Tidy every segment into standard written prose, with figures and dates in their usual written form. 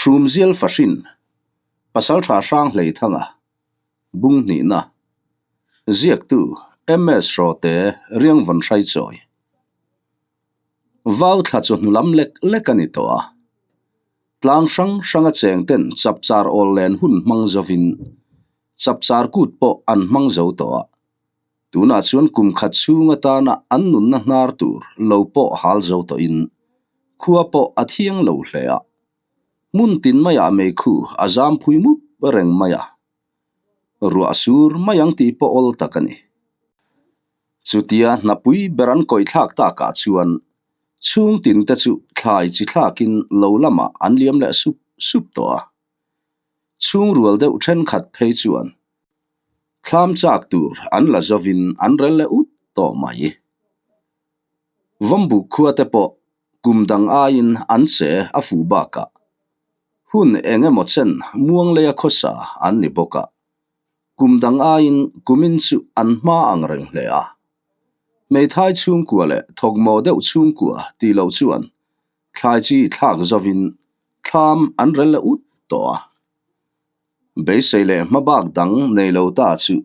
Hrumzial Fahrin, Pasaltha Hranghleithanga, Bung hnihna, Ziaktu, MS Hrawte, Riangvawn Hraichawi. Vau thla chawhnu lam lek lek a ni tawh a. Tlang hrang hranga cheng ten chapchar awl len hun hmang zovin chapchar kut pawh an hmang zo tawh a. Tunah chuan kum khat chhung atana an nunna hnar tur lo pawh hal zo tawhin khua pawh a thiang lo hle a. Hmun tin maiah meikhu a zam phui mup reng mai a. Ruah sur mai ang tih pawh awl tak a ni. Chutia hnapui ber an kawithlak takah chuan chhung tin te chu thlai chi thlakin lo lamah an liam leh sup sup tawh a. Chhung rual deuh thenkhat phei chuan thlam chak tur an la zovin an rel leh ut tawh mai. Vawmbuk khua te pawh kum dang aiin an che a fuh bakah hun eng emaw chen muang leia khawsa an ni bawk a, kum dang aiin kumin chu an hma ang reng hle a. Hmeithai chhungkua leh thawkmaw deuh chhungkua tih loh chuan thlai chi thlak zovin thlam an rel leh ut tawh a. Beisei leh hmabak dang nei lo ta chu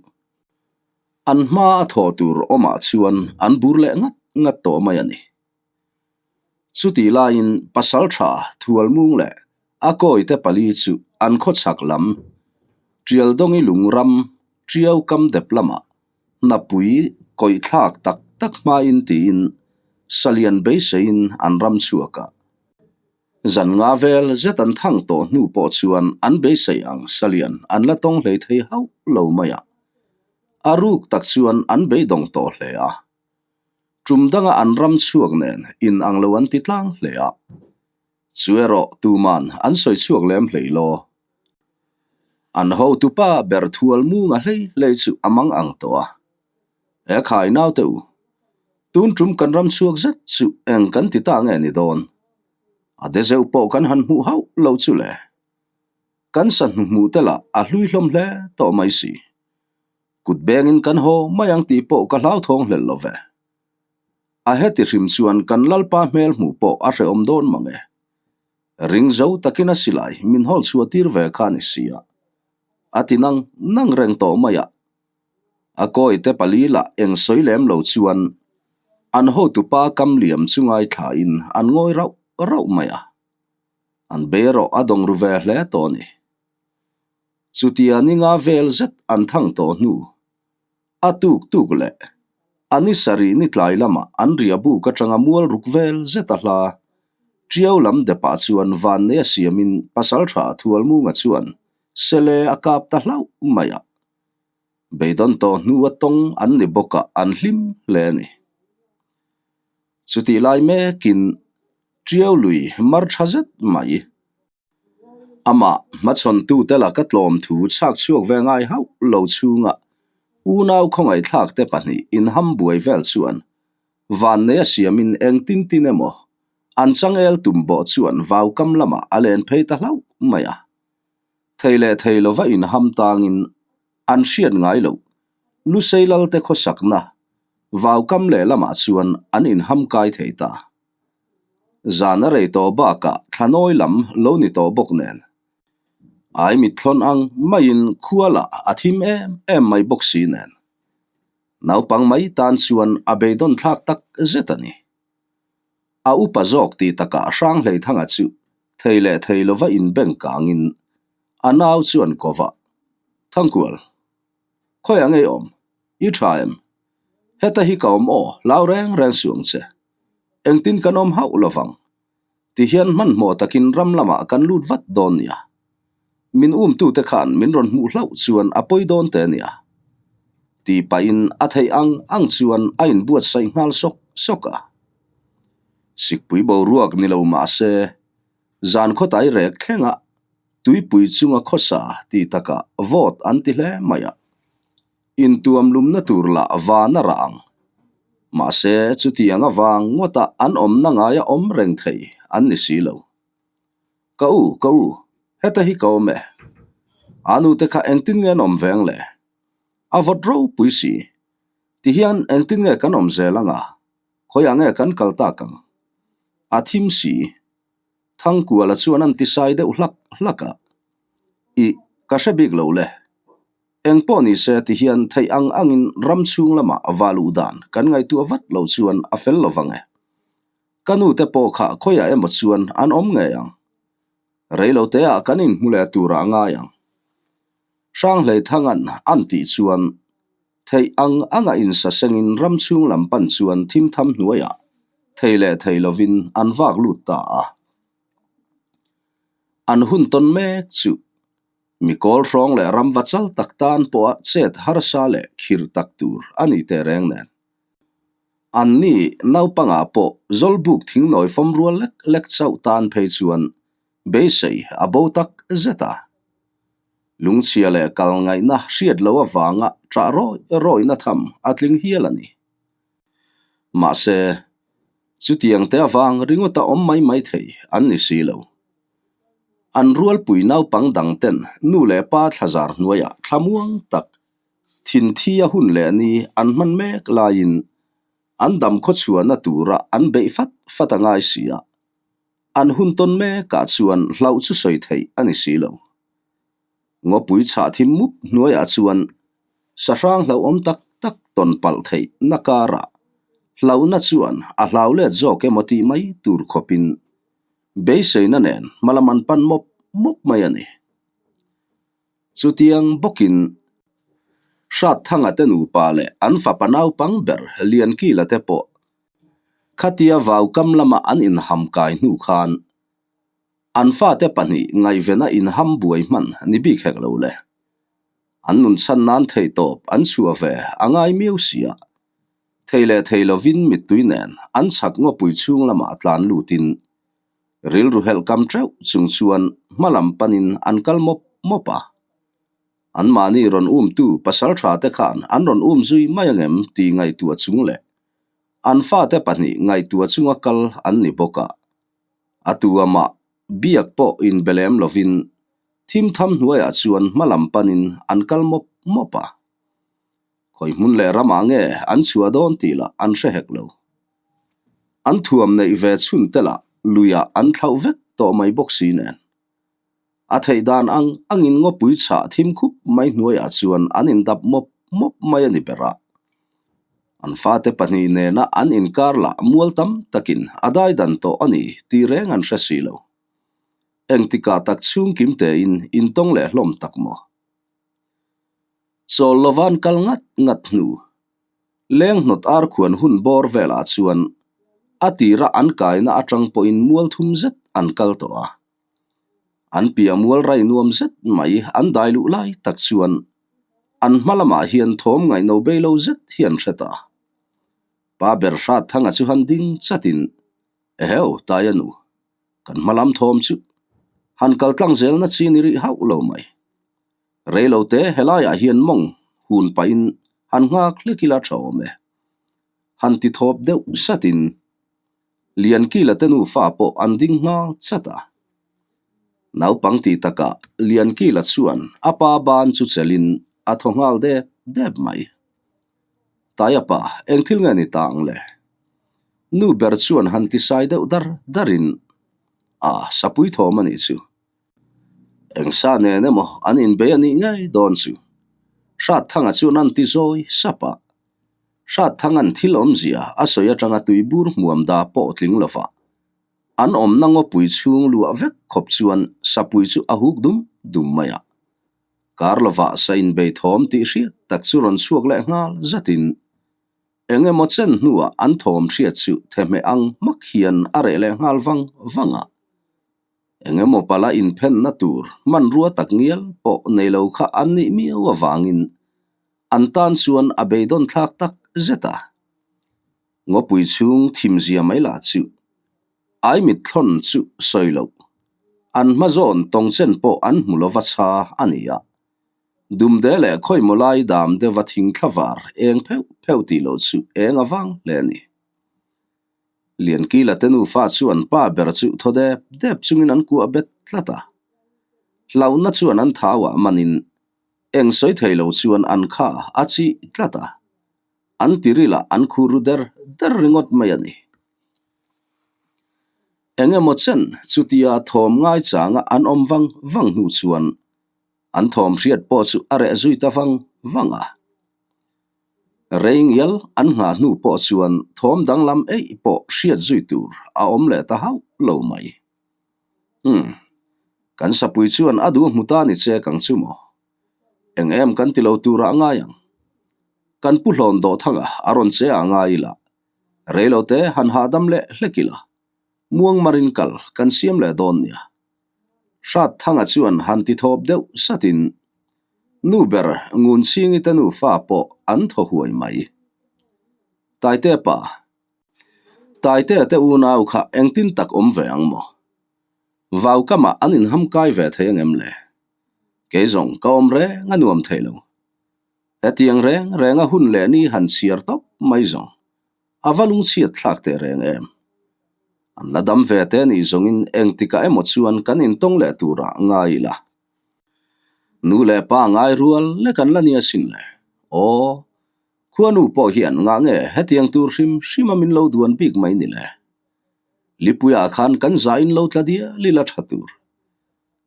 an hma a thawh tur awmah chuan an bur leh ngat ngat tawh mai a ni. Chutih laiin pasal tha Thualmung leh a kawite pali chu an khawchhak lam Tialdawngi lungram Tiau kam dep lamah hnapui kawih thlak tak tak hmain tiin salian beiseiin an ram chhuak a. Zan nga vel zet an thang tawh hnu pawh chuan an beisei ang salian an la tawng hlei thei hauh lo mai a. A ruk tak chuan an beidawng tawh hle a. Tum danga an ram chhuak nen in ang lo an ti tlang hle a. Chu erawh tuman an sawi chhuak lem hlei law. An hotupa ber thual munga hlei hlei chu a mang ang tawh a. He khai naute u, tun tum kan ram chhuak zet chu eng kan ti ta nge ni dawn? A de zeuh pawh kan han hmuh hauh lo chu le. Kan sa hnuhmuh te lah a hlui hlawm hle tawh mai si. Kut bengin kan haw mai ang tih pawh ka hlauthawng hlel lo ve. A heti hrim chuan kan Lalpa hmel hmuh pawh a hrehawm dawn mang e. Ring zo takin a silai min hawl chhuah tir ve kha ni sia. A ti nang nang reng tawh mai a. A kawite pali lah eng sawi lem lo chuan an hotupa kam liam chu ngaithlain an ngawi rauh rauh mai a. An bei erawh a dawng ru ve hle tawh a ni. Chutia ni nga vel zet an thang tawh hnu, a tuk tuk leh a ni sarih ni tlai lamah an riah buk atanga mual ruk vel zet a hla. Tiau lam depah chuan vanneia siamin Pasaltha Thualmunga chuan sele a kap ta hlauh mai a. Beidawn tawh hnu a tawng an ni bawk a, an hlim hle a ni. Chutih lai mekin Tiau lui mar tha zet mai. Amah hmachhawntute laka tlawm thu chhak chhuak ve ngai hauh lo chhunga unau khawngaihthlakte pahnih inham buai vel chuan vanneia siamin engtin tin emaw an changel tum bawh chuan vaukam lamah a len phei ta hlauh mai a. Thei leh thei lova inham tangin an hriat ngai loh Lusei Lalte khawsakna vaukam lehlamah chuan an inham kai thei ta. Zan a rei tawh bakah thlanawi lam lo ni tawh bawk nen. Ai mitthlawn ang maiin khua lah a thim em em mai bawk si nen. Naupang mai tan chuan a beidawn thlak tak zet a ni. A upa zawk tih takah Hranghleithanga chu thei leh thei lova inbeng kangin a nau chuan kovah, Thangkual, khawiah ngei awm? I tha em? Heta hi ka awm aw, hlau reng reng suh ang che. Engtin kan awm hauh lo vang. Tihian hmanhmawh takin ram lamah kan lut vat dawn nia. Min umtute khan min rawn hmuh hlauh chuan a pawi dawn te nia. Tih pahin a theih ang ang chuan a inbuatsaih nghal sawk sawk a. Sikpui boruak ni lo mah se, zan khawtai rek thlengah tuipui chunga khawsa tih takah vote an ti hle mai a. Intuam lumna tur lah van a rah ang. Mahse, chutiang avang ngawta an awmna ngaia awm reng thei an ni si lo. Ka u, ka u, heta hi ka awm e. A nute kha engtin nge an awm veng le? A vawt ropui si. Tihian engtin nge kan awm zel anga? Khawiah nge kan kal tak ang? A thim si. Thangkuala chuan an tisai deuh hlak hlak a. Ih, ka hre bik lo le. Eng pawh ni se ti hian theih ang angin ram chhung lamah va luh dan kan ngaihtuah vat lo chuan a fel lo vang e. Ka nu te pawh kha khawiah emaw chuan an awm ngei ang. Reiloteah kan inhmu leh turah a ngai ang. Hranghleithanga'n an tih chuan theih ang anga insasengin ram chhung lam pan chuan thimtham hnuaiah thei leh thei lovin an vak lut ta a. An hun tawn mek chu mi kawl hrawng leh ram va chal tak tan pawha chet harsa leh khirh tak tur a ni teh reng nen. Anni naupangah pawh zawlbuk thingnawi fawm rual lek lek chauh tan phei chuan beisei a bo tak zet a. Lungchhia leh kal ngaihna hriat loh avanga ṭah rawi rawihna tham a tling hial a ni. Mahse, chutiang te avang ringawta awm mai mai thei an ni si lo. An rualpui naupang dang ten nu leh pa thlazar hnuaiah thlamuang tak thinthi a hun leh ni an hman mek laiin an dam khawchhuahna tura an beih fat fat a ngai si a. An hun tawn mekah chuan hlauh chu sawi theih a ni si lo. Ngawpui chhah thim mup hnuaiah chuan sahrang hlauhawm tak tak tawn palh theih na karah hlauhna chuan a hlau let zawk emaw tih mai tur khawpin beiseina nen hmalam an pan mawp mawp mai a ni. Chutiang bawkin Hratthanga te nupa leh an fapa naupang ber Liankila te pawh Khatia vaukam lama an inham kai hnu khan an fate pahnih ngaihvena inham buai hman ni bik hek lo le. An nun chhan nan theihtawp an chhuah ve a ngai miau si a. Thei leh thei lovin mittui nen an chhak ngawpui chhung lamah tlan lutin rilru helh kam teuh chung chuan hma lam panin an kal mawp mawp a. Anmahni rawn umtu pasaltha te khan an rawn um zui mai angem tih ngaihtuah chung leh an fate pahnih ngaihtuah chunga kal an ni bawk a. A tu amah biak pawh inbe lem lovin thimtham hnuaiah chuan hma lam panin an kal mawp mawp a. Khawi hmun leh ramah nge an chhuah dawn tih lah an hre hek lo. An thuam neih ve chhun te lah luiah an thlauh vek tawh mai bawk si nen. A theih dan ang angin ngawpui chhah thim khup mai hnuaiah chuan an indap mawp mawp mai a ni ber a. An fate pahnih nena an inkar lah mual tam takin a dai dan tawh a ni tih reng an hre si lo. Engtikah tak chhung kim tein intawng leh hlawm tak maw? Chawl lova an kal ngat ngat hnu. Leng hnawt ar khuan hun bawr velah chuan a tira an kaina atang pawhin mual thum zet an kal tawh a. An piah mual rai nuam zet mai an dai luh lai tak chuan an hma lamah hian thawm ngaihno bei lo zet hi an hre ta. Pa ber hrat thanga chu han ding chatin, Eheu, Taia nu, kan hma lam thawm chu han kal tlang zelna chi ni rih hauh lo mai. Reilote helaiah hian mawng hun pahin han nghak hlek ila tha awm e. Han ti thawp deuh satin Liankila te nufa pawh an ding nghal chat a. Naupang tih takah Liankila chuan a pa ban chu chelhin a thaw nghal dep dep mai. Taia pa, eng thil nge ni ta ang le? Nu ber chuan han tisai deuh dar darin, A, sapui thawm a nih chu. Eng sa nen emaw an inbei a nih ngei dawn chu. Hratthanga chuan an ti zawi sap a. Hratthang an thil awmzia a sawi atanga tuibur hmuam da pawh tling lova an awmna ngawpui chhung luah vek khawp chuan sapui chu a huk dum dum mai a. Kar lovah sa inbei thawm tih hriat tak chu rawn chhuak leh nghal zatin eng emaw chen hnuah an thawm hriat chu thehmeh ang hmak hian a reh leh nghal vang vang a. Eng emaw pala inphenna tur hmanrua tak ngial pawh nei lo kha an nih miau avangin an tan chuan a beidawn thlak tak zet a. Ngawpui chhung thimzia mai lah chu ai mitthlawn chu sawi loh. An hma zawn tawng chen pawh an hmu lova chha a ni a. Dumde leh khawimaw lai dam deuha thing thla var eng pheuh pheuh tih loh chu eng avang hle a ni. Liankila te nufa chuan pa ber chu thaw dep dep chungin an kuah bet tlat a. Hlauhna chuan an thauah manin eng sawi thei lo chuan an kha a chih tlat a. An tirilah an khur ru der der ringawt mai a ni. Eng emaw chen chutia thawm ngaichanga an awm vang vang hnu chuan an thawm hriat pawh chu a reh zui ta vang vang a. Rei ngial an nghah hnu pawh chuan thawm danglam eih pawh hriat zui tur a awm leh ta hauh lo mai. Umm, kan sapui chuan a duh hmu ta ni che kang chu maw? Eng em kan ti lo turah a ngai ang. Kan pu hlawn dawh thanga a rawn che ah ngai ila, rei lo te han hahdam leh hlek ila, muang marin kal kan siam leh dawn nia. Hrat thanga chuan han ti thawp deuh satin, Nu ber ngun chhingi te nufa pawh an thaw huai mai. Taite pa, Taitea te unau kha engtin tak awm ve ang maw? Vau kamah an inham kai ve thei angem le? Kei zawng ka awm reng a nuam thei lo. Hetiang reng renga hun leh ni han chhiar tawp mai zawng a va lungchhiat thlak teh reng em? An la dam ve te nih zawngin engtikah emaw chuan kan intawng leh turah ngai ila. Nu leh pa ngai rual lek an la nia sin le. Aw, khuanu pawh hian ngah nge hetiang tur hrim hrima min lo duan bik mai ni le? Lipuiah khan kan zain lo tla dial ila tha tur.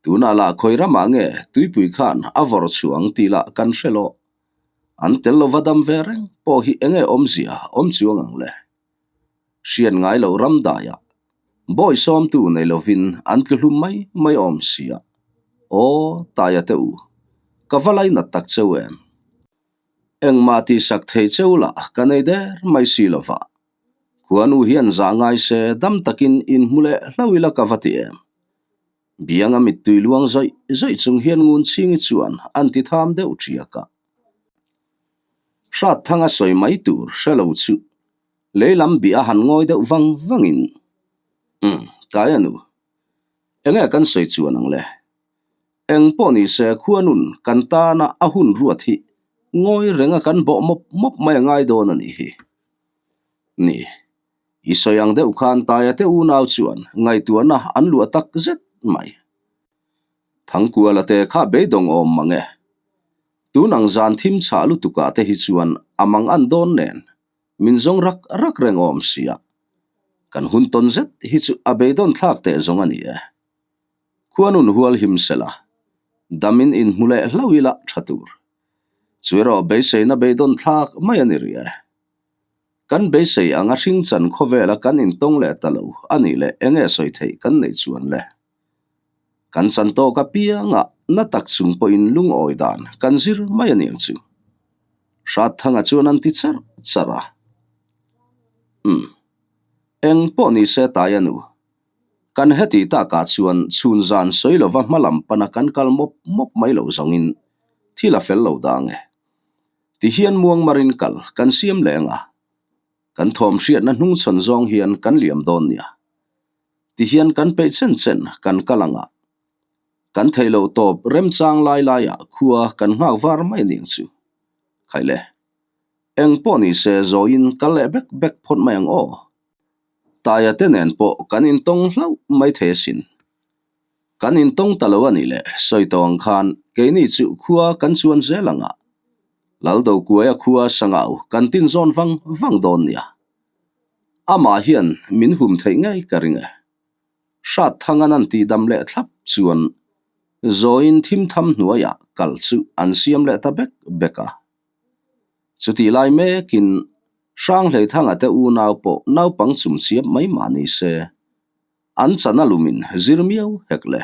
Tunah lah khawi ramah nge tuipui khan a vawrh chhuang tih lah kan hre lo. An tel lova dam ve reng pawh hi enge awmzia awm chuang ang le? Hriat ngai loh ram daiah bawi sawmtu nei lovin an tlu hlum mai mai awm sia. Aw, Taia te u, ka va lainat tak cheu em? Engmah tihsak thei cheu lah ka nei der mai si lova. Khuanu hian zah ngai se dam takin inhmu leh hlo ila ka va ti em? Bianga mittui luang zawih zawih chung hian ngun chhingi chuan an ti tham deuh ṭiak a. Hrat thanga sawi mai tur hre lo chu lei lam bih a han ngawi deuh vang vangin, Umm, tlai a nu. Enge kan sawi chuan ang le? Eng pawh ni se khuanun kan tana a hun ruat hi ngawi renga kan bawh mawp mawp mai a ngai dawn a nih hi. Ni. I sawi ang deuh khan Taia te unau chuan ngaihtuahna an luah tak zet mai. Thangkuala te kha beidawng awm mang e. Tun ang zan thim chhah lutukah te hi chuan a mang an dawn nen min zawng rak rak reng awm sia. Kan hun tawn zet hi chu a beidawn thlak teh zawng a ni e. Khuanun hual him sela, damin inhmu leh hlauh ila tha tur. Chu erawh beiseina beidawn thlak mai a ni rih e. Kan beisei anga hringchan khawvela kan intawng leh ta lo a nih leh eng nge sawi theih kan neih chuan le? Kan chan tawk apiangah na tak chung pawhin lungawi dan kan zir mai a niang chu. Hratthanga chuan an ti charh charh a. Umm. Eng pawh ni se tai a nu. Kan heti takah chuan chhun zan sawi lova hma lam pana kan kal mawp mawp mai loh zawngin thil a fel lo dang e. Ti hian muangmarin kal kan siam leng a, kan thawm hriatna hnungchhawn zawng hian kan liam dawn nia. Ti hian kan peih chen chen kan kal ang a, kan theih loh tawp remchang lai laiah khua kan nghak var mai aniang chu. Khaile, eng pawh ni se zawiin kal leh bek bek phawt mai ang aw. Taia te nen pawh kan intawng hlauh mai thei asin. Kan intawng ta lo a nih leh sawi tawh ang khan keini chu khua kan chuan zel ang a, Laldokuaia khua Sangau kan tin zawn vang vang dawn nia. Amah hian min hum theih ngei ka ring e. Hrat thangan an tihdam leh thlap chuan zawiin thim tham hnuaiah kal chu an siam leh ta bek bek a. Chutih lai mekin Hranghleithanga te unau pawh naupang chumchiap mai mah ni se, An chan a lumin zir miau hek le.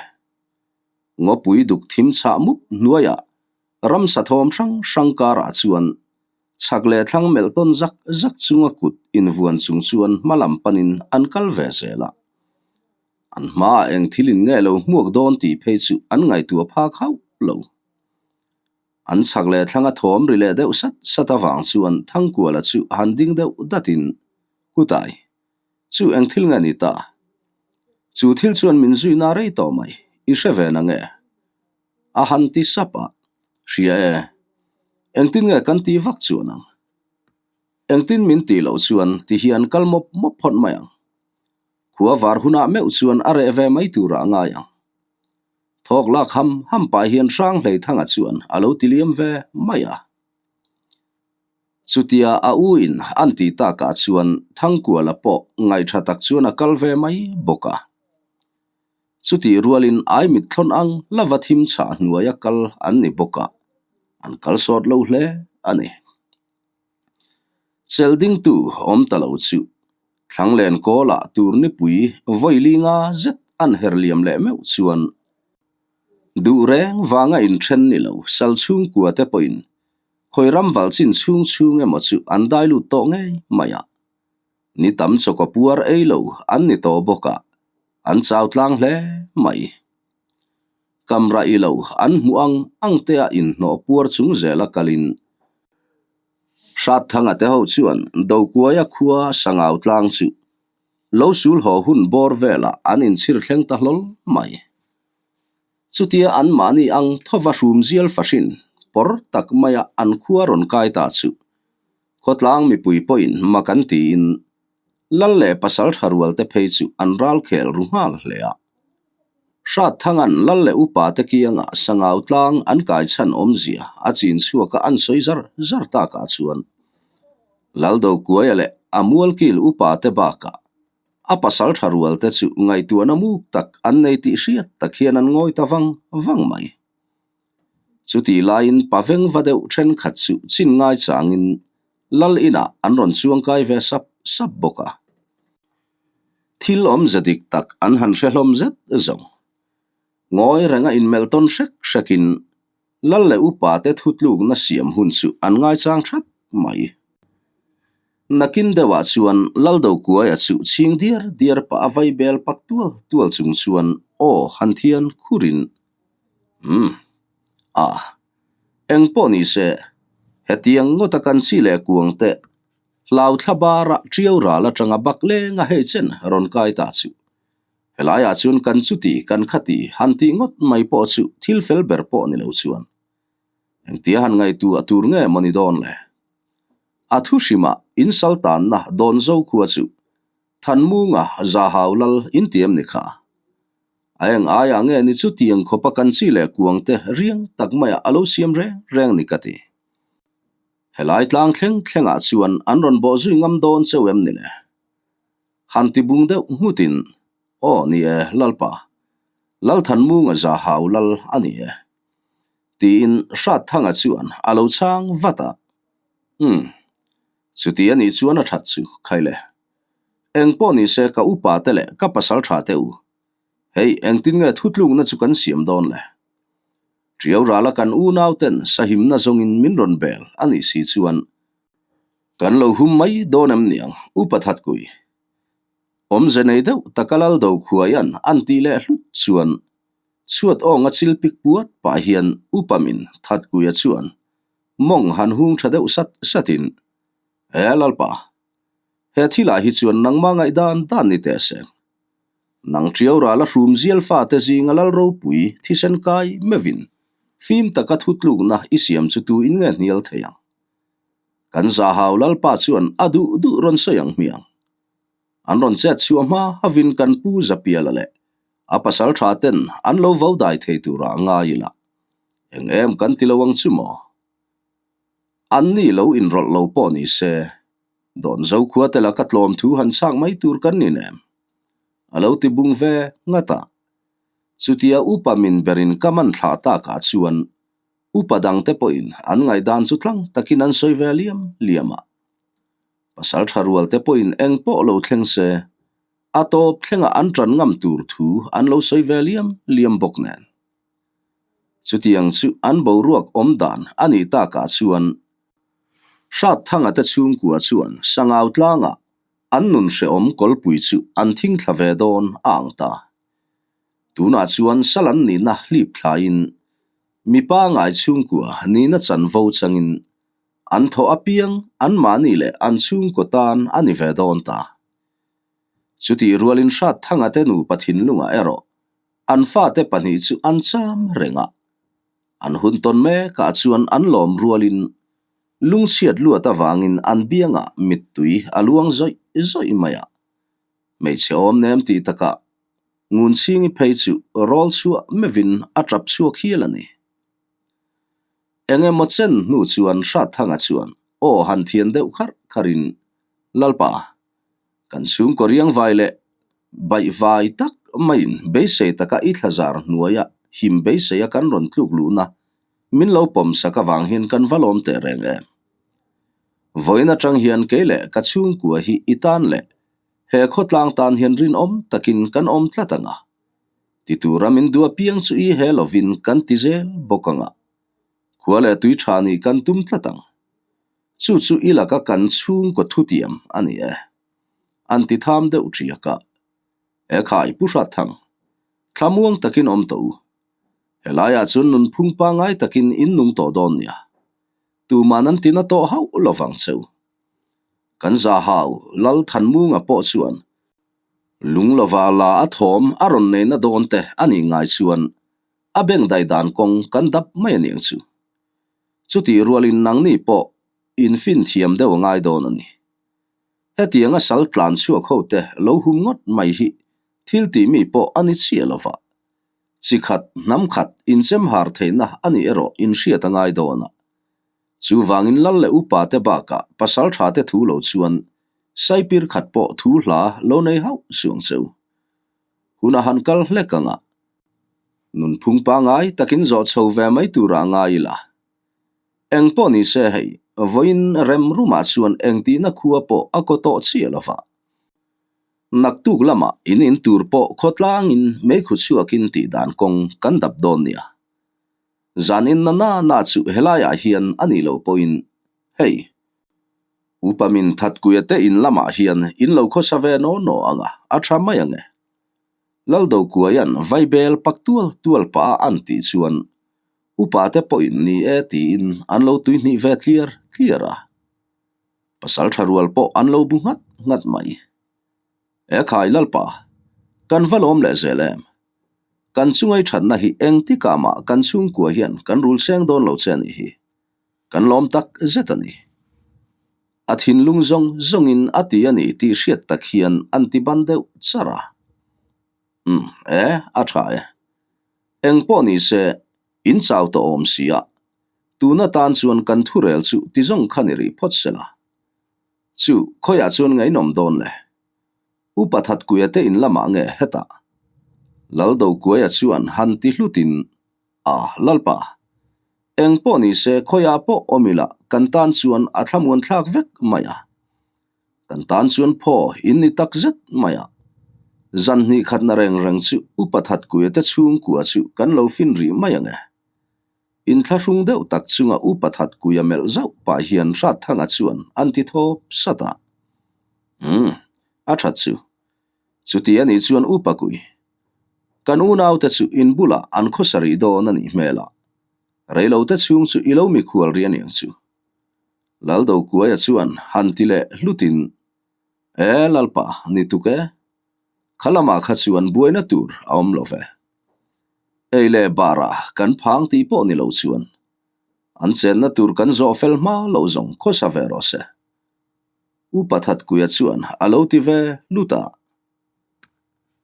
Ngawpui duk thim chhah mup hnuaiah ramsa thawm hrang hrang karah chuan chhak leh thlang melh tawn zak zak chunga kut invuan chung chuan hma lam panin an kal ve zel a. An hmaah eng thil in nge lo hmuak dawn tih phei chu an ngaihtuah phak hauh lo. An chhak leh thlanga thawm ri leh deuh sat sat avang chuan Thangkuala chu han ding deuh datin, Kutai, Chu eng thil nge ni ta? Chu thil chuan min zui na rei tawh mai, i hre ve na nge? A han ti sap a, Hria e, engtin nge kan ti vak chuan ang? Engtin min tih loh chuan ti hian kal mawp mawp phawt mai ang. Khua var hunah meuh chuan a reh ve mai turah a ngai ang. Thawk lak ham ham pah hian Hranghleithanga chuan a lo ti liam ve mai a. Chutia a u in an tih takah chuan Thangkuala pawh ngaihṭha tak chuan a kal ve mai bawk a. Chutih rualin aimit thlawn ang lava thim chhah hnuaia kal an ni bawk a, an kal sawt lo hle a ni. Chelh dingtu awm ta lo chu Thlanglen kawlah tur nipui vawi linga zet an her liam leh meuh chuan duh reng vanga inthen ni lo sal chhungkua te pawhin khawi ram val chin chhung chhung emaw chu an dai lut tawh ngei mai a. Ni tam chawkaw puar ei lo an ni tawh bawk a, an chau tlang hle mai. Kam rah i lo an hmuh ang ang te a inhnawh puar chung zela kalin Hratthanga te ho chuan Dokuaia khua Sangau tlang chu lo sul haw hun bawr velah an inchhir thleng ta hlawl mai. Chutia anmahni ang thawva hrum zial fahrin pawr tak maia an khua rawn kai ta chu Khawtlang mipui pawhin mak an tiin Lal leh pasal tha rual te phei chu an ral khel ru nghal hle a. Hrathanga'n Lal leh upa te kiangah Sangau tlang an kai chhan awmzia a chin chhuak a an sawi zar zar takah chuan Lal Dokuaia leh a mualkil upa te bakah a pasal tha rual te chu ngaihtuahna muk tak an nei tih hriat tak hian an ngawi ta vang vang mai. Chutih laiin pa vengva deuh thenkhat chu chin ngai changin Lal inah an rawn chuangkai ve sap sap bawk a. Thil awmze dik tak an han hre hlawm zet zawng. Ngawi renga inmelh tawn hrek hrekin Lal leh upa te thutlukna siam hun chu an ngaichang thap mai. Nakin deuhah chuan Lal Dokuaia chu chhing diar diar pah a vai bel pak tual tual chung chuan aw han thian khurin Umm. Ah. Eng pawh ni se, hetiang ngawta kan chi leh kuang te hlau thla bara ṭiau ral aṭanga bak lenga hei chen rawn kai ta chu. Helaiah chuan kan chuti kan khati han tih ngawt mai pawh chu thil fel ber pawh ni lo chuan. Engtia han ngaihtuah tur nge maw ni dawn le? A thu hrimah insal tanna dawn zo khua chu Thanmunga Zahau Lal intiam ni kha. A eng aiah nge ni chutiang khawpa kan chi leh kuang te riang tak maia a lo siam reng reng ni ka ti. Helai tlang thleng thlengah chuan an rawn bawh zui ngam dawn cheu em ni le? Han ti bung deuh nghutin, Aw ni e, Lalpa. Lalthanmunga za hau lal a ni e. Tiin Hratthanga chuan a lo chhang vat a. Umm. Chuti a nih chuan a that chu, khai le. Eng pawh ni se ka upa te leh ka pasal tha te u. Hei, engtin nge thutlukna chu kan siam dawn le? Ṭiau rala kan unau ten sahimna zawngin min rawn bel a nih si chuan kan lo hum mai dawn em niang, upa Thatkui. Awmze nei deuh taka lal do khuaian an tih leh hlut chuan chhuat awnga chil pik puat pah hian upa min Thatkuia chuan mawng han hung tha deuh sat satin, He Lalpa, He thilah hi chuan nangmah ngaihdan dan ni teh se. Nang ṭiau ral a hrum zial fate zinga lal ropui thisen kai meuhin fim taka thutlukna i siam chu tu in nge hnial thei ang? Kan zahau lalpa chuan a duh duh rawn sawi ang hmiang. An rawn chet chhuah hma havin kan pu Zapiala leh a pasal tha ten an lo vo dai thei turah ngai ila eng em kan ti lo ang chu maw? An ni lo inrawlh lo pawh ni se Dawn zo khua te laka tlawm thu han chhak mai tur kan ni nem. A lo ti bung ve ngat a. Chutia upa min berin ka man thlah takah chuan upa dangte pawhin an ngaihdan chu tlang takin an sawi ve liam liam a. Pasal tha rual te pawhin eng pawh lo thleng se, a tawp thlengah an tan ngam tur thu an lo sawi ve liam liam bawk nen. Chutiang chu an boruak awm dan a nih takah chuan Hratthanga te chhungkua chuan Sangau tlangah an nun hrehawm kawlpui chu an thing thla ve dawn a ang ta. Tunah chuan sal an nihna hlip thlaiin mipa ngai chhungkua nihna chanvo changin an thawh apiang anmahni leh an chhungkaw tan a ni ve dawn ta. Chutih rualin Hratthanga te nupa thinlungah erawh an fate pahnih chu an cham reng a. An hun tawn mekah chuan an lawm rualin lungchhiat luat avangin an biangah mittui a luang zawih zawih mai a. Hmeichhe awm nem tih takah Ngunchhingi phei chu rawl chhuah meuhin a tap chhuak hial a ni. Eng emaw chen hnu chuan Hratthanga chuan aw han thian deuh kharh kharhin, Lalpa, kan chhungkaw riangvai leh baihvai tak maiin beisei taka i thlazar hnuaia him beiseia kan rawn tluk luhna min lo pawm sak avang hian kan va lawm teh reng em. Vawiin atang hian kei leh ka chhungkua hi i tan leh he khawtlang tan hian rinawm takin kan awm tlat ang a. Ti tura min duh apiang chu i he lovin kan ti zel bawk ang a. Khua leh tui tha nih kan tum tlat ang. Chu chu i laka kan chhungkaw thutiam a ni e. An ti tham deuh ṭiak a. E khai Pu Hratthang, thlamuang takin awm tawh u. Helaiah chuan nunphung pangngai takin in nung tawh dawn nia. Tuman an tina tawh hauh lovang che u. Kan zahau Lal Thanmunga pawh chuan lung lova la a thawm a rawn neihna dawn te a nih ngai chuan a beng daih dan kawng kan dap mai a niang chu. Chutih rualin nangni pawh in fin thiam deuh a ngai dawn a ni. Hetianga sal tlan chhuak ho te lo hum ngawt mai hi thil tih mi pawh a ni chiah lova. Chi khat, hnam khat inchem har theihna a nih erawh inhriat a ngai dawn a. Chuvangin lal leh upa te bakah pasal tha te thu lo chuan saipir khat pawh thu hla lo nei hauh suang cheu. Hun a han kal hlek ang a. Nunphung pangai takin zawh chho ve mai turah ngai ila. Eng pawh ni se hei, vawiin rem rumah chuan engtihna khua pawh a kaw tawh chiah lo va. Naktuk lamah in in tur pawh khawtlangin meikhu chhuakin tih dan kawng kan dap dawn nia. Zan in na na na chu helaiah hian a nih loh pawhin hei, upa min Thatkuia te in lamah hian in lo khawsa ve naw naw ang a, a tha mai ang e. Laldokuaia'n vaibel pak tual tual pah a an tih chuan upa te pawhin ni e tiin an lo tuihnih ve tliar tliar a. Pasal tha rual pawh an lo bu nghat nghat mai. E khai Lalpa, kan va lawm leh zel em? Kan chungai thatna hi engtikah mah kan chhungkua hian kan rul seng dawn lo che a nih hi. Kan lawm tak zet a ni. A thinlung zawng zawngin a ti a ni tih hriat tak hian an ti ban deuh char a. Umm, e, a tha e. Eng pawh ni se, in chau tawh awm si a, tun atan chuan kan thurel chu ti zawng kha ni rih phawt se la. Chu, khawiah chuan ngainawm dawn le? Upa Thatkuia te in lamah nge hetah? Laldokuaia chuan han ti hlutin A, Lalpa, eng pawh ni se khawiah pawh awm ila kan tan chuan a thlamuan thlak vek mai a. Kan tan chuan phaw in ni tak zet mai a. Zan hnih khatna reng reng chu Upa Thatkuia te chhungkua chu kan lo fin rih mai ang e. Inthlahrung deuh tak chunga Upa Thatkuia melh zauh pah hian Hratthanga chuan an ti thawp sat a. Umm, a that chu. Chuti a nih chuan Upa Kui, kan unaute chu in bulah an khawsa rih dawn a nih hmel a, reilote chhung chu i lo mikhual rih a niang chu. Laldokuaia chuan han ti leh hlutin, E Lalpa, ni tuk e. Kha lamah kha chuan buaina tur a awm lo ve. Ei leh barah kan phang tih pawh ni lo chuan an chenna tur kan zawh fel hma loh zawng khawsa ve rawh se. Upa Thatkuia chuan a lo ti ve lut a.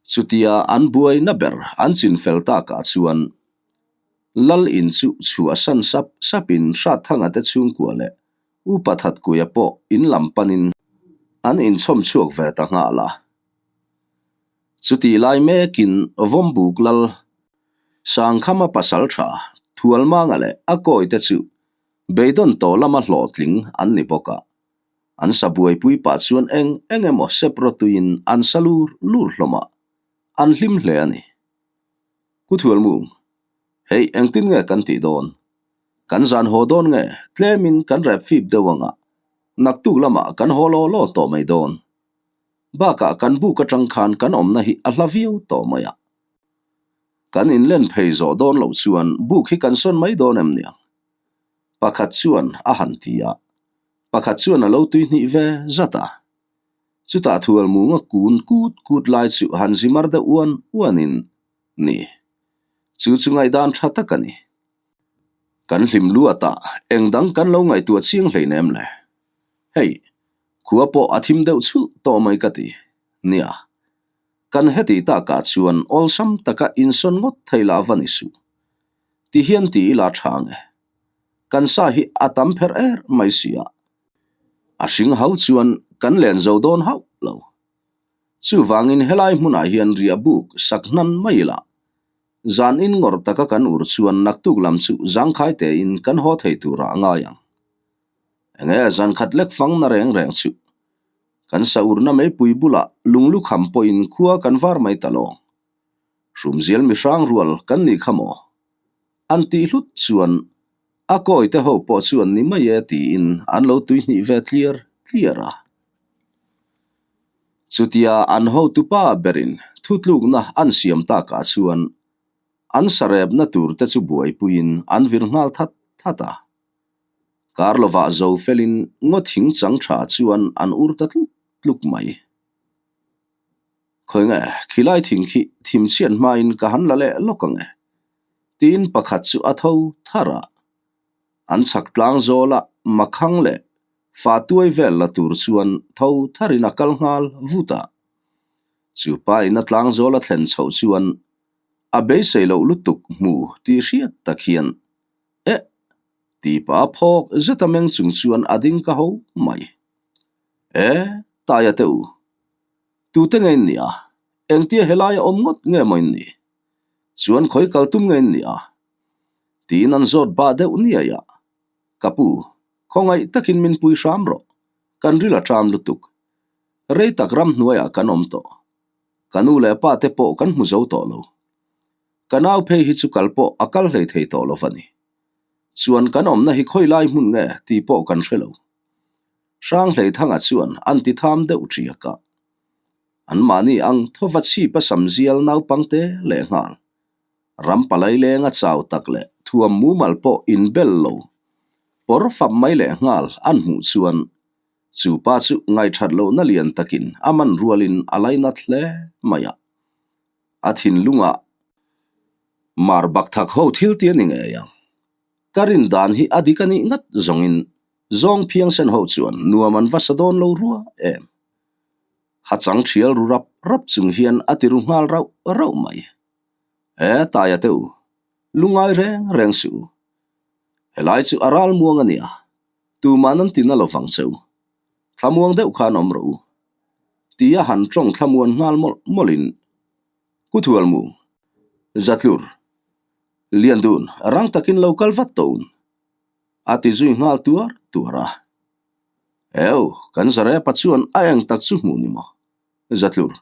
Chutia an buaina ber an chin fel takah chuan Lal in chu chhuah san sap sapin Hratthanga te chhungkua leh Upa Thatkuia pawh in lam panin an inchhawm chhuak ve ta nghal a. Chutih lai mekin Vawmbuk Lal Sangkhama pasal tha Thualmanga leh a kawite chu beidawn tawh lama hlawhtling an ni bawk a. An sa buaipui pah chuan eng eng emaw sep rawtuiin an sa lur lur hlawm a, an hlim hle a ni. Ku Thualmung, hei engtin nge kan tih dawn? Kan zan haw dawn nge tlemin kan rep fip deuh ang a, naktuk lamah kan haw law law tawh mai dawn. Bakah kan buk atang khan kan awmna hi a hla viau tawh mai a. Kan inlen phei zawh dawn loh chuan buk hi kan sawn mai dawn em niang? Pakhat chuan a han ti a. Pakhat chuan a lo tui hnih ve zat a. Chutah thualmunga kun kut kut lai chu han zi mar deuh uan uanin, Ni. Chu chu ngaihdan tha tak a ni. Kan hlim luat a, eng dang kan lo ngaihtuah chiang hleinem le. Hei, khua pawh a thim deuh chhulh tawh mai ka ti. Nia. Kan heti takah chuan awlsam taka insawn ngawt thei lah va ni suh. Ti hian ti ila tha ang e. Kan sa hi a tam pherh er mai si a. A hring ho chuan kan len zo dawn hauh lo. Chuvangin helai hmunah hian riah buk sak hnan mai ila. Zan in ngawrh taka kan ur chuan naktuk lam chu zangkhai tein kan haw thei turah a ngai ang. Enge zan khat lek fang na reng reng chu. Kan sa urna meipui bulah lunglu kham pawhin khua kan var mai ta lawng. Hrumzial mihrang rual kan nih kha maw? An tih hlut chuan a kawi te ho pawh chuan ni mai e tiin an lo tuihnih ve tliar tliar a. Chutia an hotupa berin thutlukna an siam takah chuan an sarepna tur te chu buaipuiin an vir nghal that that a. Kar lovah zo felin ngaw thing chang tha chuan an ur ta tluk tluk mai. Khawi nge, khilai thing khi thim chhiat hmain ka han la leh lawk ang e, tiin pakhat chu a tho thar a. An chhak tlang zawla makhang leh fa tuai vel la tur chuan tho tharin a kal nghal vut a. Chu pa in a tlang zawla thlen chhoh chuan a beisei loh lutuk hmu tih hriat tak hian Eh! tih pah phawk zeta meng chung chuan a ding ka ho mai. Eh! Taia teh u, tute nge in nih a? Engtia helaia awm ngawt nge maw in nih? Chuan khawi kal tum nge in nih a? Tiin an zawt bah deuh niai a. Ka pu, khawngaih takin min pui hram rawh, kan ril a ṭam lutuk. Rei tak ramhnuaiah kan awm tawh. Ka nu leh pa te pawh kan hmu zo tawh lo. Ka nau phei hi chu kal pawh a kal hlei thei tawh lo va ni. Chuan kan awmna hi khawi lai hmun nge tih pawh kan hre lo. Hranghleithanga chuan an ti tham deuh ṭiak a. Anmahni ang thawva chhip a sam zial naupangte lehnghal. Ram palai lenga chau tak leh thuam mumal pawh inbel lo pawr fap mai lehnghal an hmuh chuan chu pa chu ngaihṭhat lohna lian takin a man rualin a lainat hle mai a. A thinlungah mar bak thak ho thil ti a ni ngei ang. Ka rin dan hi a dik a nih ngat zawngin zawng phiangsen ho chuan nuam an va sa dawn lo rua em. Ha chang thial ru rap rap chung hian a ti ru nghal rauh rauh mai. E Taia te u, lungai reng reng suh u. Helai chu a ral muang a nia, tuman an ti na lo vang che u. Thlamuang deuh khan awm rawh u. Tia han tawng thlamuan nghal mawlh mawlhin Kuthualmu, Zatlur, Liandun rang takin lo kal vat tawh un, a ti zui nghal tuar tuar a. Eu, kan Zarepa chuan a eng tak chu hmuh ni maw? Zatlur,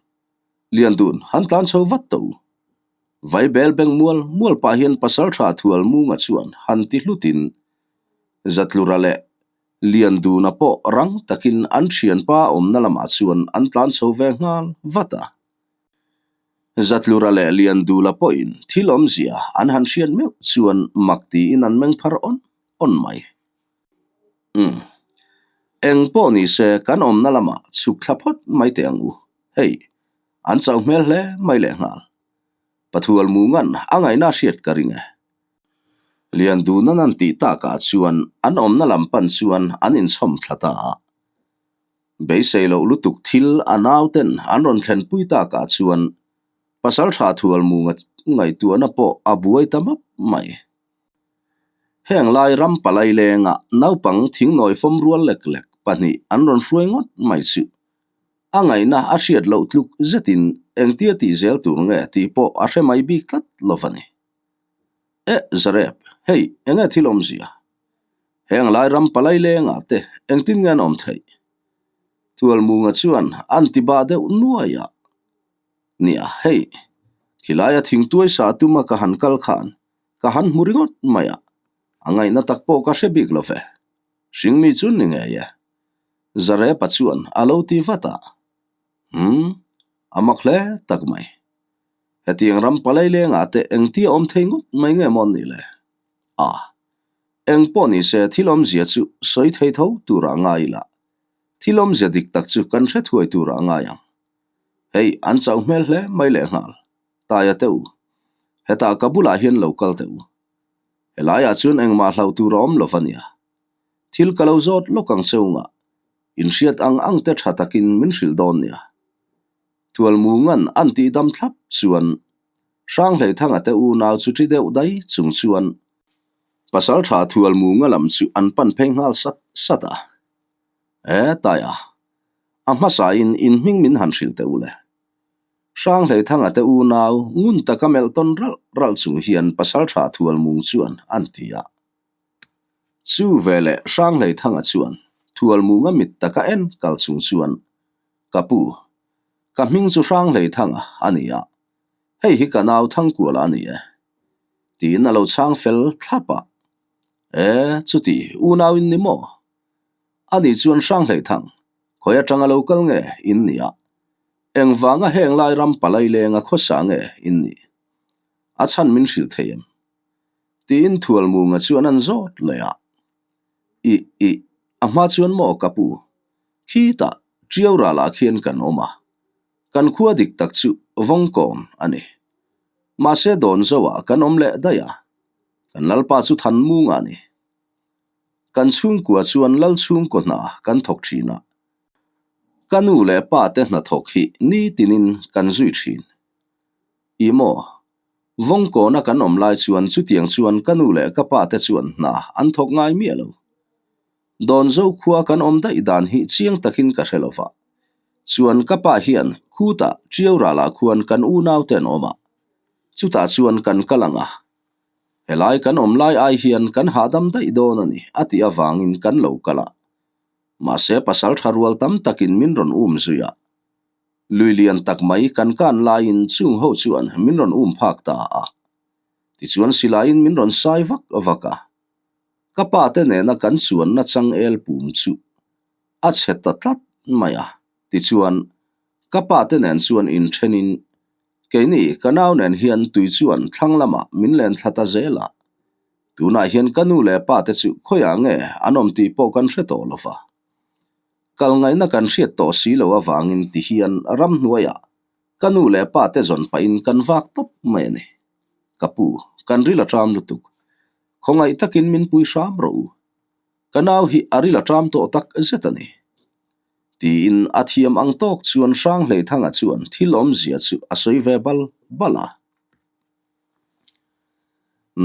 Liandun han tlan chho vat tawh u. Vaibel beng mual mual pah hian Pasaltha Thualmunga chuan han ti hlutin Zatlura leh Lianduna pawh rang takin an thianpa awmna lamah chuan an tlan chho ve nghal vat a. Zatlura leh Liandula pawhin thil awmzia an han hriat meuh chuan mak tiin an meng phar awn awn mai. Umm. Eng pawh ni se kan awmna lamah chhuk thla phawt mai teh ang u. Hei, an chauh hmel hle mai lehnghal. Pathual Mungan a ngaihna hriat ka ring e. Liandunan an tih takah chuan an awmna lam pan chuan an inchhawm thla ta a. Beisei loh lutuk thil a nauten an rawn thlenpui takah chuan Pasaltha Thualmunga ngaihtuahna pawh a buai ta map mai. Heng lai ram palai lenga naupang thingnawi fawm rual lek lek pahnih an rawn hruai ngawt mai chu a ngaihna a hriat loh tluk zetin engtia tih zel tur nge tih pawh a hre mai bik tlat lo va ni. Eh Zarep, hei enge thil awmzia? Heng lai ram palai lengah te engtin nge an awm theih? Thualmunga chuan an ti bah deuh nuai a. Nia, hei, khilaia thingtuai sa tuma ka han kal khan ka han hmu ringawt mai a, a ngaihna tak pawh ka hre bik lo ve. Hringmi chu ni ngei e. Zarepa chuan a lo ti vat a. Umm, a mak hle tak mai. Hetiang ram palai lengah te engtia awm thei ngawt mai nge maw ni le? A, eng pawh ni se thil awmzia chu sawi thei tho turah ngai ila, thil awmzia dik tak chu kan hre thuai turah ngai ang. Hei, an chauh hmel hle mai lehnghal. Taia teh u. Hetah ka bulah hian lo kal teh u. Helaiah chuan engmah hlauh tur a awm lo va nia. Thil ka lo zawt lawk ang che ungah, inhriat ang ang te tha takin min hrilh dawn nia. Tualmungan an tih dam thlap chuan Hranghleithanga te unau chu ṭi deuh dai chung chuan Pasalṭha Thualmunga lam chu an pan phei nghal sat sat a. E Taia, a hmasain in hming min han hrilh teh u le. Hranghleithanga te unau ngun taka melh tawn ralh ralh chung hian Pasaltha Thualmung chuan an ti a. Chu veleh Hranghleithanga chuan Thualmunga mit taka en kal chung chuan, Ka pu, ka hming chu Hranghleithanga a ni a, hei hi ka nau Thangkuala a ni e. Tiin a lo chhang fel thlap a. E, chuti unau in ni maw? Ani chuan Hranghleithang, khawi atanga lo kal nge in ni a? Engvanga heng lai ram palai lenga khawsa nge in nih? A chhan min hrilh thei em? Tiin Thualmunga chuan an zawt leh a. Ih, ih, a hma chuan maw ka pu? Khitah Ṭiau ralah khian kan awm a, kan khua dik tak chu Vawngkawn a ni. Mahse dawn zoah kan awm leh daih a, kan lalpa chu Thanmunga a ni. Kan chhungkua chuan lal chhungkaw hna kan thawk thin a, Ka nu leh pa te hnathawk hi nitinin kan zui thin. Ih maw? Vawngkawna kan awm lai chuan chutiang chuan ka nu leh ka pa te chuan hna an thawk ngai miah lo. Dawnzo khua kan awm daih dan hi chiang takin ka hre lova. Chuan ka pa hian khutah Ṭiau ralah khuan kan unau te an awm a. Chutah chuan kan kal ang a. Helai kan awm lai ai hian kan hahdam daih dawn a ni a tih avangin kan lo kal a. Mahse pasal tha rual tam takin min rawn um zui a. Lui lian tak mai kan kan laiin chung ho chuan min rawn um phak ta a. Tichuan silaiin min rawn sai vak vak a. Ka pa te nena kan chuanna changel pum chu a chhe ta tlat mai a. Tichuan ka pa te nen chuan inthenin keini ka nau nen hian tui chuan thlang lamah min len thla ta zel a. Tunah hian ka nu leh pa te chu khawiah nge an awm tih pawh kan hre tawh lo va. Kal ngaihna kan hriat tawh si lo avangin ti hian ramhnuaiah ka nu leh pa te zawn pahin kan vak tawp mai a ni. Ka pu, kan ril a ṭam lutuk. Khawngaih takin min pui hram rawh u. Ka nau hi a ril a ṭam tawh tak zet a ni. Tiin a thiam ang tawk chuan Hranghleithanga chuan thil awmzia chu a sawi ve bal bal a.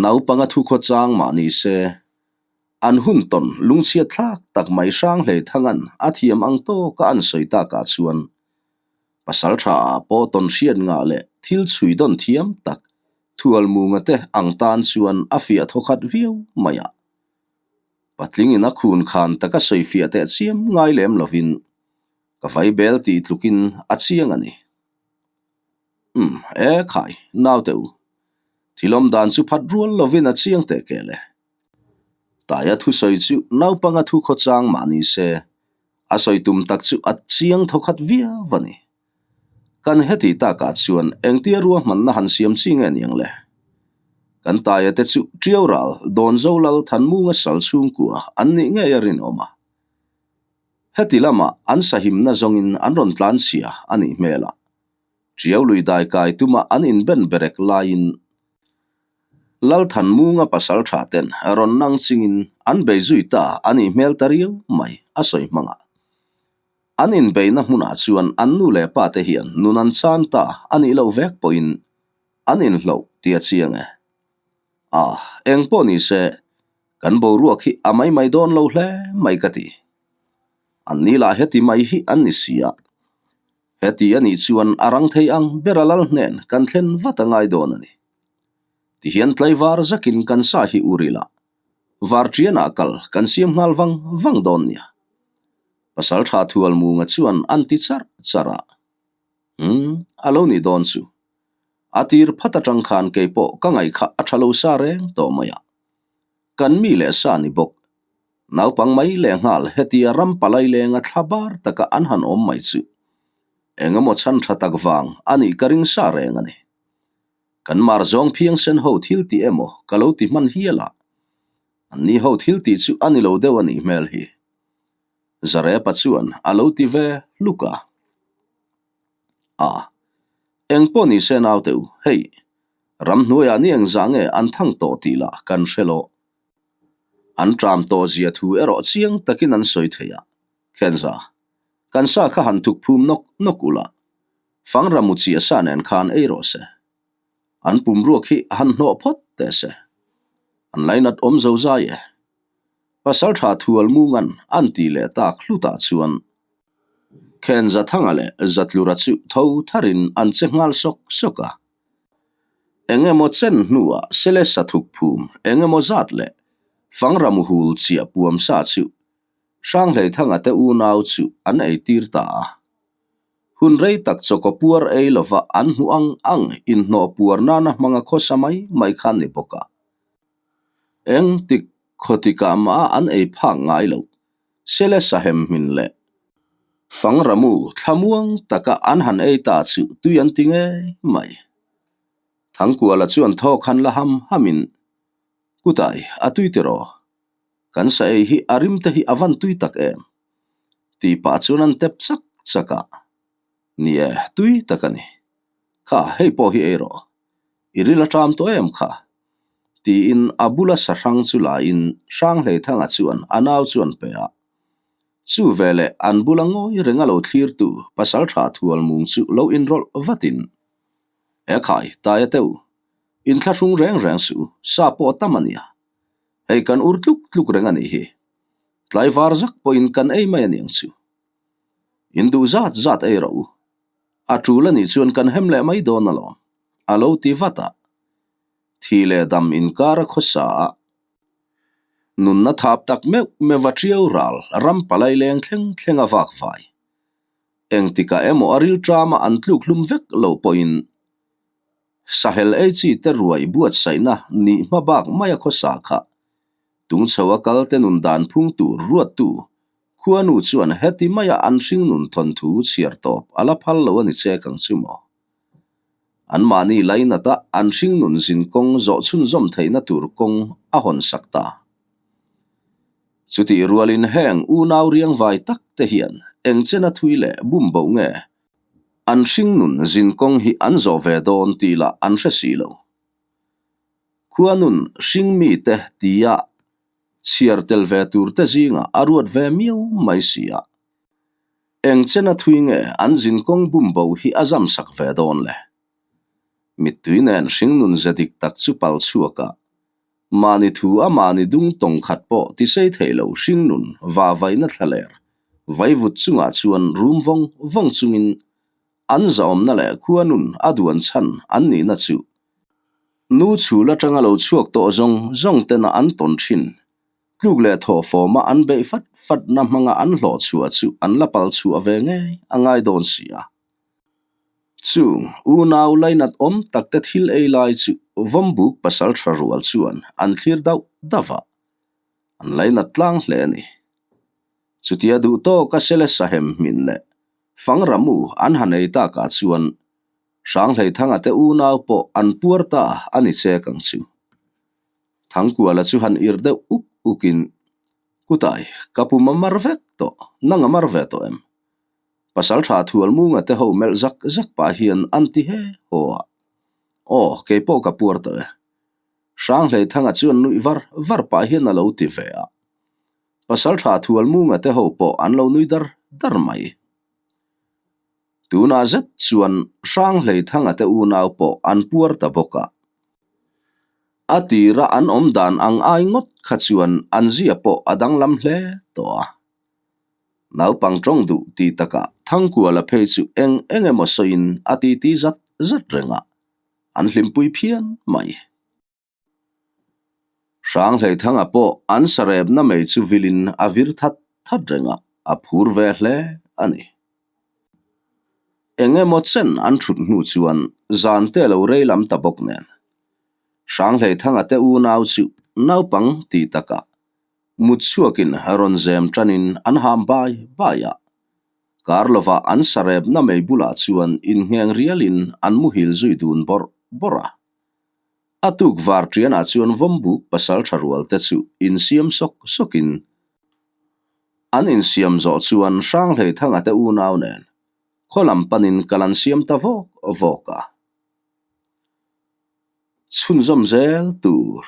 Naupanga thukhaw chang mah ni se, an hun tawn lungchhiat thlak tak mai Hranghleithanga'n a thiam ang tawka an sawi takah chuan pasal tha ah pawh tawn hriat ngah leh thil chhui dawn thiam tak Thualmunga te ang tan chuan a fiah thawkhat viau mai a. Patlingin a khun khan taka sawi fiah teh chiam ngai lem lovin ka vaibel tih tlukin a chiang a ni. Umm, e khai, naute u. Thil awm dan chu phat rual lovin a chiang teh kel e. Taia thusawi chu naupanga thu khawchang mah ni se, a sawi tum tak chu a chiang thawkhat viau a ni. Kan heti takah chuan engtia ruahmanna han siam chi nge niang le? Kan Taia te chu Ṭiau ral Dawnzo Lal Thanmunga sal chhungkua an nih ngei a rinawm a. Heti lamah an sahimna zawngin an rawn tlan chhia a nih hmel a, Ṭiau lui dai kai tuma an inben berek laiin Lalthanmunga pasal tha ten rawn nang chingin an bei zui ta a nih hmel ta riau mai a sawi hmang a. An inbeihna hmunah chuan an nu leh pa te hian nun an chan ta a nih loh vek pawhin an inhloh tih a chiang e. A, eng pawh ni se, Kan boruak hi a mai mai dawn lo hle mai ka ti. An ni lah heti mai hi an ni si a. Heti a nih chuan a rang thei ang ber a lal hnen kan thlen vat a ngai dawn a ni. Tihian tlaivar zakin kan sa hi ur ila, varṭianah kal kan siam nghal vang vang dawn nia. Pasalṭha Thualmunga chuan an ti charh charh a. Umm, a lo nih dawn chu. A tir phat atang khan keipawh ka ngaih kha a tha lo sa reng tawh mai a. Kan mi leh sa ni bawk. Naupang mai leh nghal hetia ram palai lenga thla bar taka an han awm mai chu engemaw chhan tha tak vang a nih ka ring sa reng a ni. Kan mar zawng phiang sen ho thil tih emaw ka lo ti hman hial a, an ni ho thil tih chu a ni lo deuh a nih hmel hi. Zarepa chuan a lo ti ve hluk a. A, engpawh ni se naute u, hei, ramhnuaiah ni engzah nge an thang tawh tih lah kan hre lo. An ṭam tawh zia thu erawh chiang takin an sawi thei a, Khenza, kan sa kha han thuk phum nawk nawk ula, fangra mu chiah sa nen khan ei rawh se. An pumruak hi han hnawh phawt teh se. An lainat awm zo zai e. Pasalṭha Thualmunga'n an tih leh tak hlutah chuan. Khenzathanga leh Zatlura chu tho tharin an che nghal sawk sawk a. Eng emaw chen hnuah Sele sathuk phum eng emaw zat leh Fangram hul chiah puam sa chu Hranghleithanga te unau chu an eitir ta a. Hun rei tak chawkaw puar ei lova an hmuh ang ang inhnawh puar nana hmanga khawsa mai mai kha ni bawk a. Eng tik khawtikah mah an ei phak ngai loh. Sele sahem hmin leh Fangramu thlamuang taka an han ei ta chu tui an ti ngei mai. Thangkuala chuan thawk han la ham hamin, Kutai, a tui tiraw? Kan sa ei hi a rim te hi a van tui tak em? Tih pah chuan an tep chak chak a. Ni e, tui tak a ni. Kha, hei pawh hi ei rawh. I ril a ṭam tawh em kha? Tiin a bula sa hrang chu laiin Hranghleithanga chuan a nau chuan pe a. Chu veleh an bula ngawi reng a lo thlirtu Pasalṭha Thualmung chu lo inrawlh vatin, E khai, Taia teu, inthlahrung reng reng suh, sa pawh a tam a nia. Hei kan ur tluk tluk reng a nih hi. Tlaivar zak pawhin kan ei mai a niang chu. In duh zat zat ei rawh u. A tul a nih chuan kan hem leh mai dawn alawm, a lo ti vat a. Thi leh dam inkar a khawsa a. Nunna thap tak meuh meuh a tiau ral ram palai leng thleng thleng a vak vai. Engtikah emaw a rilṭama an tluk hlum vek lo pawhin Sahel ei chi te ruai buatsaihna nih hma bak mai a khawsa kha. Tungchho a kal te nun dan phung tur ruattu khuanu chuan heti maia an hringnun thawnthu chhiar tawp a la phal lo a ni chek ang chu maw? Anmahni lainata an hringnun zin kawng zawh chhunzawm theihna tur kawng a hawn sak ta. Chutih rualin heng unau riangvai tak te hian engchena thui leh bumbo nge An hringnun zinkawng hi an zawh ve dawn tih lah an hre si lo. Khuanun hringmite tia chhiar tel ve tur te zingah a ruat ve miau mai si a. Eng chena thui nge an zinkawng bumbo hi a zam sak ve dawn le? Mittui nen hringnun ze dik tak chu pal chhuak a, mahni thu a mahni dung tawng khat pawh tisei thei lo hringnun vavaina thlaler Vaivut chungah chuan rum vawng vawng chungin an zahawmna leh khuanun a duan chhan an nihna chu nu chhul atanga lo chhuak tawh zawng zawng tena an tawn thin. Tluk leh thawhfawma an beih fat fatna hmanga an hlawh chhuah chu an la pal chhuah ve ngei a ngai dawn si a. Chung unau lainat awm takte thil ei lai chu Vawmbuk pasal tha rual chuan an thlir dauh dauh a, an lainat tlang hle a ni. Chutia duh tawk a sele sahem hmin leh Fangramu an han ei takah chuan Hranghleithanga te unau pawh an puar ta a ni chek ang chu. Thangkuala chu han ir deuh uk ukin, Kutai, ka pum a mar vek tawh, nang a mar ve tawh em? Pasaltha Thualmunga te ho melh zak zak pah hian an ti he haw a. Aw, keipawh ka puar tawh e. Hranghleithanga chuan nuih var var pah hian a lo ti ve a. Pasaltha Thualmunga te ho pawh an lo nui dar dar mai. Tunah zet chuan Hranghleithanga te unau pawh an puar ta bawk a. A tira an awm dan ang ai ngawt kha chuan an zia pawh a danglam hle tawh a. Naupang tawng duh tih takah Thangkuala phei chu eng eng emaw sawiin a titi zat zat reng a, an hlimpui phian mai. Hranghleithanga pawh an sarepna mai chu vilin a vir that that reng a, a phur ve hle a ni. Eng emaw chen an thut hnu chuan zan te lo rei lam ta bawk nen. Hranghleithanga te unau chu naupang tih takah mut chhuakin rawn zem tanin an ham bai bai a. Kar lovah an sarepna mei bulah chuan inngheng rialin an muhil zui dun bawrh bawrh a. A tuk var ṭianah chuan Vawmbuk pasal ṭha rual te chu insiam sawk sawkin an insiam zawh chuan Hranghleithanga te unau nen khaw lam panin kal an siam ta vawk vawk a. Chhunzawm zel tur.